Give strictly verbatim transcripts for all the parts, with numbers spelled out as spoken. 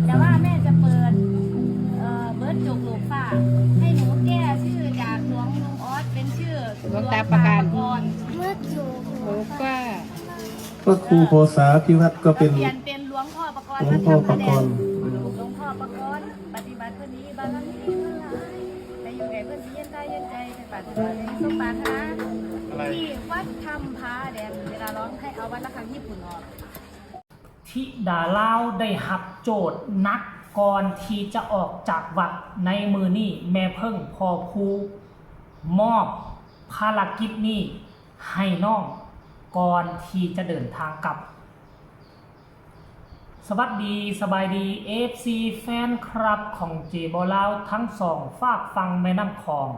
แต่ว่าแม่จะเปิด เอ่อ เบิร์ดจกหลวงป้า ให้หนูแก้ชื่อจากหลวงลุงออสเป็นชื่อ หลวงตาประการ หลวงตาประกรณ์ เมื่อจู๋ โอ้ป้า พระครูโพสาภิวัตรก็เป็น เปลี่ยนเป็นหลวงพ่อประกรณ์ หลวงพ่อประกรณ์ วัดธรรมแดง หลวงพ่อประกรณ์ ปฏิบัติเพื่อนี้บารมีทั้งหลาย ไปอยู่ไหนเพื่อนที่เย็นใจเย็นใจ ไปปฏิบัติสมปรารถนา อะไร ที่วัดธรรมผาแดง เวลาร้องให้เอาวัดระฆังญี่ปุ่นออก ธิดาลาวได้รับโจทย์หนักก่อนที่จะออกจากวัดในมื้อนี้ แม่เพิ่งพ่อภูมอบภารกิจนี้ให้น้องก่อนที่จะเดินทางกลับ สวัสดีสบายดี เอฟซี แฟนคลับของเจบอลาวทั้งสองฟากฝั่งแม่น้ำคอง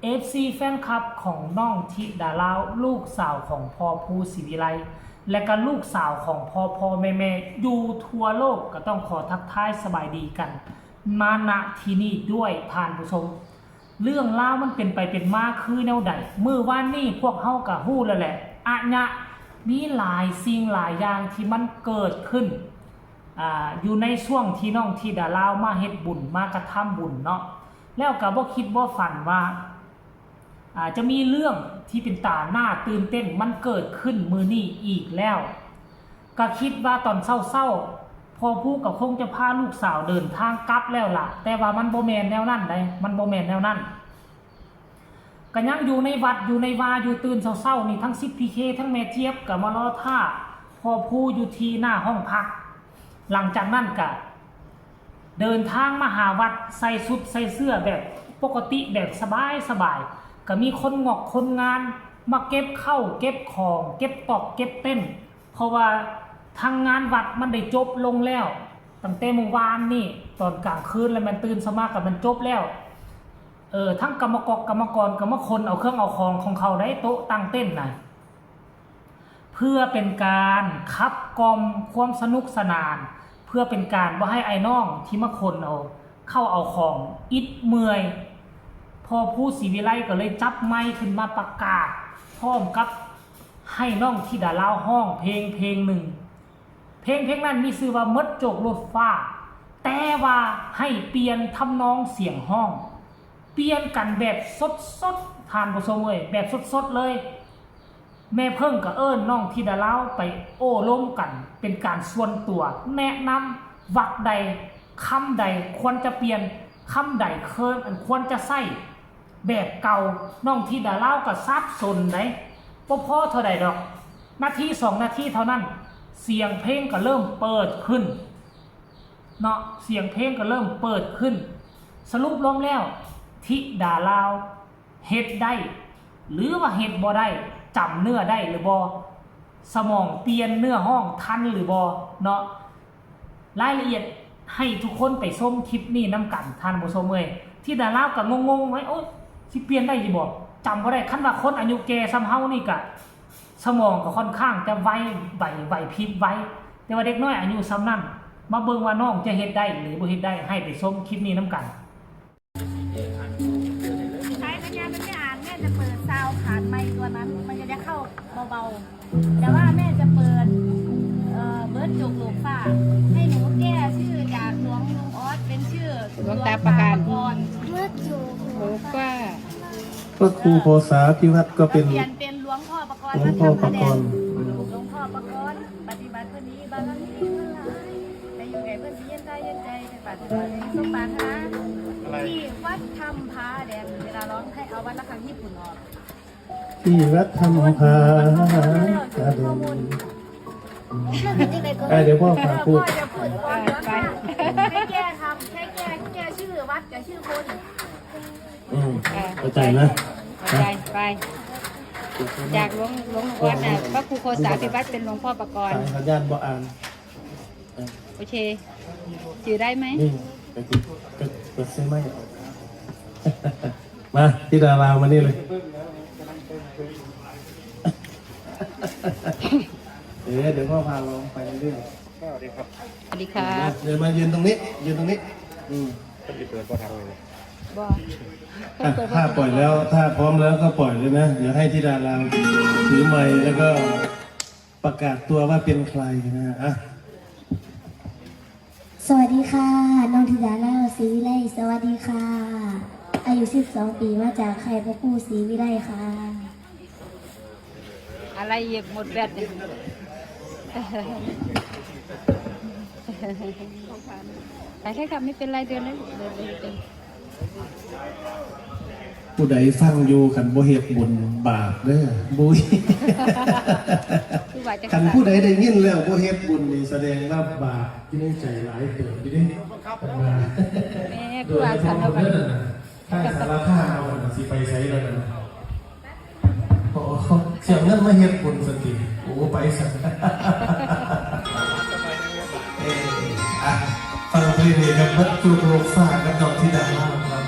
เอฟซี แฟนคลับของน้องธิดาลาว ลูกสาวของพ่อภูศรีวิไล และก็ลูกสาวของพ่อพ่อแม่แม่อยู่ทั่วโลก ก็ต้องขอทักทายสบายดีกัน มาณที่นี่ด้วยท่านผู้ชม เรื่องราวมันเป็นไปเป็นมาคือแนวใด มื้อวานนี้พวกเฮาก็ฮู้แล้วแหละ อะยะ มีหลายสิ่งหลายอย่างที่มันเกิดขึ้น อ่า อยู่ในช่วงที่น้องธิดาลาวมาเฮ็ดบุญ มากระทำบุญเนาะ แล้วก็บ่คิดบ่ฝันว่า อ่า จะมีเรื่องที่เป็นตาน่าตื่นเต้นมันเกิดขึ้นมื้อนี้อีกแล้ว ก็คิดว่าตอนเช้าๆ พ่อภูก็คงจะพาลูกสาวเดินทางกลับแล้วล่ะ แต่ว่ามันบ่แม่นแนวนั้นใด มันบ่แม่นแนวนั้น ก็ยังอยู่ในวัดอยู่ในวาอยู่ ตื่นเช้าๆ นี่ทั้งสิทธิ์พีเค ทั้งแม่เจี๊ยบก็มารอท่าพ่อภูอยู่ที่หน้าห้องพัก หลังจากนั้นก็เดินทางมาหาวัด ใส่ชุดใส่เสื้อแบบปกติแบบสบายๆ ก็มีคนงอกคนงานมาเก็บข้าวเก็บของ เก็บตอกเก็บเต็นท์ เพราะว่าทางงานวัดมันได้จบลงแล้ว ตั้งแต่เมื่อวานนี่ตอนกลางคืน แล้วมันตื่นเช้ามาก็มันจบแล้ว เออ ทั้งกรรมกรกรรมกรก็มาขนเอาเครื่องเอาของของเขาได้ โต๊ะตั้งเต็นท์นะ เพื่อเป็นการขับกล่อมความสนุกสนาน เพื่อเป็นการบ่ให้อ้ายน้องที่มาขนเอาเข้าเอาของอิดเมื่อย พ่อภูศรีวิไลก็เลยจับไมค์ขึ้นมาประกาศ พร้อมกับให้น้องธิดาลาวร้องเพลงเพลงหนึ่ง เพลงเพลงนั้นมีชื่อว่าเมิดโจกโลดฟ้า แต่ว่าให้เปลี่ยนทำนองเสียงร้อง เปลี่ยนกันแบบสดๆ ท่านผู้ชมเอ้ย แบบสดๆ เลย แม่เพิ่งก็เอิ้นน้องธิดาลาวไปโอ้ลมกัน เป็นการส่วนตัว แนะนำวรรคใด คำใดควรจะเปลี่ยน คำใดเคินอันควรจะใช้ แบบเก่า น้องธิดาลาวก็สับสนได๋ บ่พอเท่าใดดอก นาทีสองนาทีเท่านั้น เสียงเพลงก็เริ่มเปิดขึ้น เนาะ เสียงเพลงก็เริ่มเปิดขึ้น สรุปรวมแล้ว ธิดาลาว เฮ็ดได้ หรือว่าเฮ็ดบ่ได้ จำเนื้อได้หรือบ่ สมองเปลี่ยนเนื้อร้องทันหรือบ่ เนาะ รายละเอียดให้ทุกคนไปชมคลิปนี้นำกัน ท่านผู้ชมเอ้ย ธิดาลาวก็งงๆ ไว้ โอ๊ย สิเปลี่ยนได้อยู่บ่ จำบ่ได้ คันว่าคนอายุแก่ส่ำเฮานี่ก็ สมองก็ค่อนข้างจะไว ไหว ไหวพริบไว แต่ว่าเด็กน้อยอายุส่ำนั้น มาเบิ่งว่าน้องจะเฮ็ดได้หรือบ่เฮ็ดได้ ให้ไปชมคลิปนี้นำกัน ใช้สัญญาณมันไม่อ่าน แม่จะเปิดซาวด์ผ่านไมค์ตัวนั้น มันจะได้เข้าเบาๆ แต่ว่าแม่จะเปิด เอ่อ เบิร์ดจกหลวงป้า ให้หนูแก้ชื่อจากหลวงลุงออสเป็นชื่อ หลวงตาประการ หลวงตาประกรณ์ เมื่อจู๋ โอ้ป้า พระครูโพสาภิวัตรก็เป็น เปลี่ยนเป็นหลวงพ่อประกรณ์ หลวงพ่อประกรณ์ วัดธรรมแดง หลวงพ่อประกรณ์ ปฏิบัติเพื่อนี้บารมีทั้งหลาย ไปอยู่ไหนเพื่อนที่เย็นใจเย็นใจ ไปปฏิบัติสมปรารถนา อะไร ที่วัดธรรมผาแดง เวลาร้องให้เอาวัดระฆังญี่ปุ่นออก ที่วัดธรรมผาแดง อ่ะ เดี๋ยวพ่อฝากพูด พ่อจะพูดก่อน เออ ไป แค่แก้คำ แค่แก้ แก้ชื่อวัดกับชื่อคน อืม เออ เข้าใจนะ เข้าใจ ไป จากหลวง หลวงพ่อนะ พระครูโคสาภิวัตรเป็นหลวงพ่อประกรณ์ สายสัญญาณบ่อ่าน เออ โอเค จือได้ไหม นี่ ไปติด ไป ไปซื้อไม้ออก มา ธิดาลาว มานี่เลย เออ เดี๋ยวพ่อพาลองไปเรื่อยๆ สวัสดีครับ สวัสดีค่ะ เดี๋ยวมายืนตรงนี้ ยืนตรงนี้ อืม ก็จะเปิดพอทางเลย บ่ อ่ะ ถ้าปล่อยแล้ว ถ้าพร้อมแล้วก็ปล่อยเลยนะ เดี๋ยวให้ธิดาลาวถือไมค์แล้วก็ประกาศตัวว่าเป็นใครนะ อ่ะ สวัสดีค่ะ น้องธิดาลาว ศรีวิไล สวัสดีค่ะ อายุ สิบสอง ปี มาจากค่ายพระครูศรีวิไลค่ะ อะไรอีกหมดแบตเนี่ย ไปเลยค่ะ ไม่เป็นไร เดินเลย เดินเลย เดิน ผู้ใดฟังอยู่คันบ่เฮ็ดบุญบาปเด้อ บุ้ย คือว่าจะ คันผู้ใดได้ยินแล้วบ่เฮ็ดบุญนี่แสดงว่าบาปอยู่ในใจหลายเติบอยู่เด้ แม่คือว่าสารพัด ถ้าสารภาพเอาสิไปไสแล้วนะ โอ้ เสียเงินมาเฮ็ดบุญสติ โอ้ ไปสัก เอ้ยอ่ะ ฟังเพลงนี้ครับ วัตถุโลกฟ้ากับดอกธิดาลาวครับ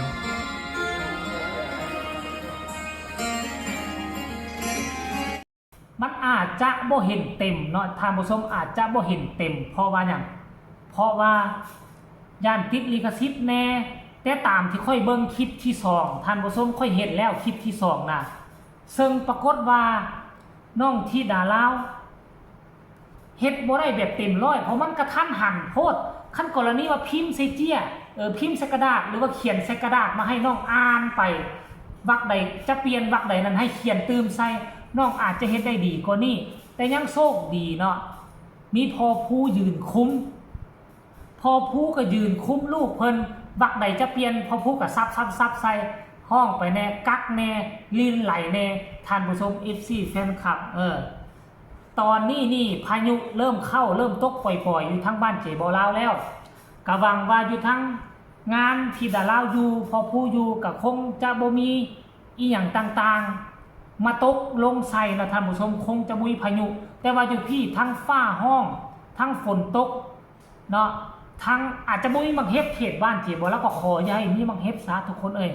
มันอาจจะบ่เห็นเต็มเนาะ ท่านผู้ชม อาจจะบ่เห็นเต็ม เพราะว่าหยัง เพราะว่าย่านติดลิขสิทธิ์แน่ แต่ตามที่ข้อยเบิ่งคลิปที่สอง ท่านผู้ชม ข้อยเห็นแล้วคลิปที่สองนะ ซึ่งปรากฏว่าน้องธิดาลาว เฮ็ดบ่ได้แบบเต็มร้อย เพราะมันกะทันหันโพด คันกรณีว่าพิมพ์ใส่เจี้ย เออ พิมพ์ใส่กระดาษ หรือว่าเขียนใส่กระดาษมาให้น้องอ่านไป วรรคใดจะเปลี่ยนวรรคใดนั้นให้เขียนตื่มใส่ น้องอาจจะเฮ็ดได้ดีกว่านี้ แต่ยังโชคดีเนาะ มีพ่อผู้ยืนคุม พ่อผู้ก็ยืนคุมลูกเพิ่น วรรคใดจะเปลี่ยน พ่อผู้ก็ซับซับซับใส่ ฮ้องไปแน่ กักแน่ ลีนไหลแน่ ท่านผู้ชม เอฟซี แฟนคลับ เออ ตอนนี้นี่พายุเริ่มเข้า เริ่มตกปล่อยๆ อยู่ทางบ้านเจบ่าวลาวแล้ว กะหวังว่าอยู่ทางงานที่ดาลาวอยู่ พ่อผู้อยู่กะคงจะบ่มีอีหยังต่างๆ มาตกลงใส่นะท่านผู้ชม คงจะบ่มีพายุ แต่ว่าอยู่พี้ทั้งฟ้าฮ้อง ทั้งฝนตกเนาะ ทั้งอาจจะบ่มีหมากเห็บเขตบ้านเจบ่าวลาว ก็ขออย่าให้มีหมากเห็บซะทุกคนเอ้ย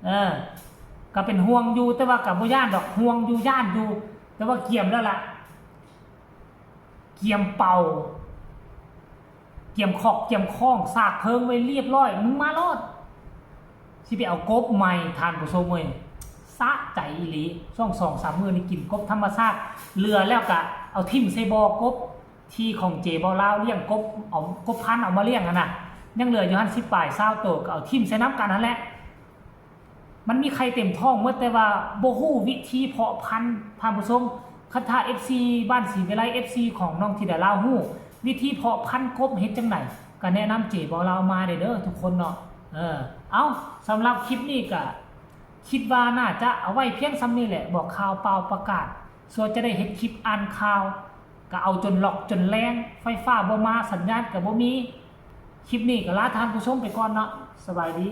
เออ ก็เป็นห่วงอยู่ แต่ว่าก็บ่ย้านดอก ห่วงอยู่ ย้านอยู่ แต่ว่าเกียมแล้วล่ะ เกียมเป่า เกียมคอก เกียมค้อง สากเพิงไว้เรียบร้อย มึงมาโลด สิไปเอากบใหม่ ท่านผู้ชมเอ้ย สะใจอีหลี ช่วงสองสามมื้อนี่กินกบธรรมชาติ เหลือแล้วก็เอาถิ่มใส่บ่อกบ ที่ของเจบ่าวลาวเลี้ยงกบ เอากบพันธุ์เอามาเลี้ยงหั่นน่ะ ยังเหลืออยู่หั่นสิบปลายซาวโต ก็เอาถิ่มใส่นำกันหั่นแหละ มันมีไข่เต็มท้องหมด แต่ว่าบ่ฮู้วิธีเพาะพันธุ์ ท่านผู้ชม คันถ้า เอฟซี บ้านศรีวิไล เอฟซี ของน้องธิดาลาวฮู้วิธีเพาะพันธุ์กบเฮ็ดจั่งใด ก็แนะนำเจบ่าวลาวมาได้เด้อทุกคนเนาะ เออ เอ้า สำหรับคลิปนี้ก็คิดว่าน่าจะเอาไว้เพียงส่ำนี้แหละ บอกข่าวเป่าประกาศ ส่วนจะได้เฮ็ดคลิปอ่านข่าว ก็เอาจนหลอกจนแลง ไฟฟ้าบ่มา สัญญาณก็บ่มี คลิปนี้ก็ลาท่านผู้ชมไปก่อนเนาะ สบายดี